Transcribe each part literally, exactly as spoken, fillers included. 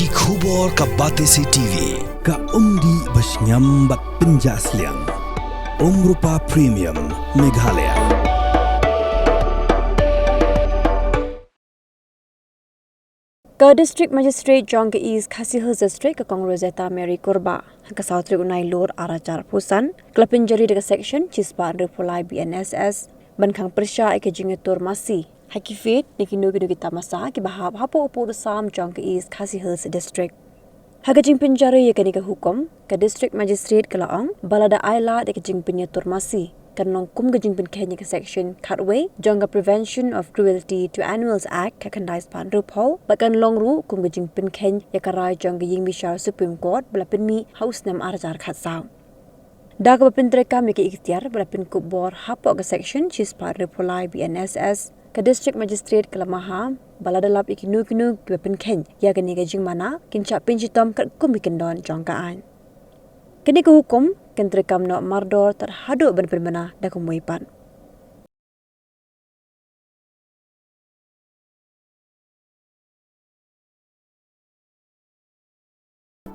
Ki khubor ka Batesi T V, ka umdih ba shngiam bad pynjah sliang. Umrupa Premium, Meghalaya. Ka District Magistrate jong ka East Khasi Hills District, ka Kong Rosetta Mary Kurbah, ha ka saw tarik u Nailur ar hajar arphew san, ka la pynjari da ka Section shispah hynriewphew lai B N S S ban khang pyrshah ïa ka jingïatur masi ha ki fete ne kino kino ki tamasa kiba hap hapoh u pud u sam jong ka East Khasi Hills District. Ha ka jingpynjari ïa kane ka hukum, ka District Magistrate ka la ong ba lada ai lad ïa ka jingpynïatur masi, kan long kum ka jingpynkheiñ ïa ka Section khatwei jong ka Prevention of Cruelty to Animals Act, ka khyndai spah hynriewphew, bad kan long ruh kum ka jingpynkheiñ ïa ka rai jong ka Ïingbishar Supreme Court ba la pynmih ha u snem ar hajar khatsaw. Da kaba pyntreikam ïa ka iktiar ba la pynkup bor hapoh ka Section shispah hynriewphew lai B N S S, ka District Magistrate ka la maham ba lada lap ïa kino kino kiba pynkheiñ ïa kane ka jingmana, kin shah pynshitom katkum ki kyndon jong ka aiñ. Kane ka hukum kan treikam noh mardor tad haduh ban pynbna da kumwei pat.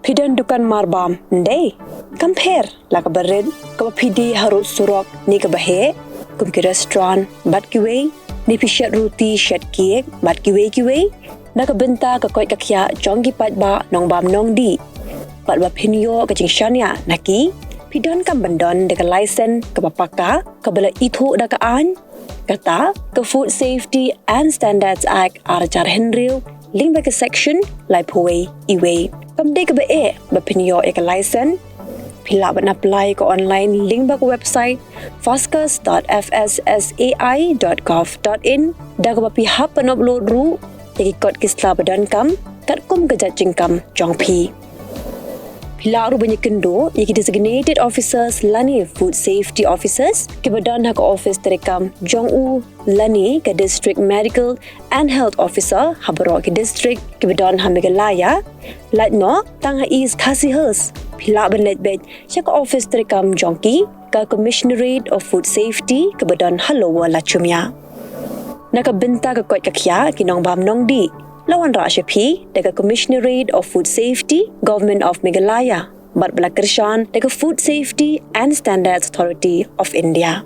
Phi don dukan marbam, ym dei? Kam pher la kaba rit, kaba phi die harud surok ne kaba heh, kum ki restaurant bad kiwei, ne phi shet ruti, shet cake bad kiwei kiwei. Na ka bynta ka koit ka khiah jong ki paidbah nongbam nongdih, bad ba phin ïoh ka jingshaniah na ki, phi donkam ban don da ka license kaba paka, kaba la ithuh da ka aiñ. Kata ka Food Safety and Standards Act ar hajar hynriew, lyngba ka Section laiphew wei E wei. Kam dei kaba eh ba phin ïoh ïa ka license. Phi lah ban apply ka online lyngba ka website fascus dot F S S A I dot gov dot in, da kaba phi hap ban upload ruh ïa ki kot ki sla ba donkam katkum ka jait jingkam jong phi. Phi lah ruh ban ïakynduh ïa ki designated officers lane food safety officers kiba don ha ka office treikam jong u lane ka District Medical and Health Officer ha baroh ki district kiba don ha Meghalaya. Lait noh tang ha East Khasi Hills, phi lah ban leit beit sha ka office treikam jong ki, ka Commissionerate of Food Safety kaba don ha Lower Lachumia. Na ka bynta ka koit ka khiah ki nongbam nongdih, la wanrah sha phi da ka Commissionerate of Food Safety, Government of Meghalaya, bad ba la kyrshan da ka Food Safety and Standards Authority of India.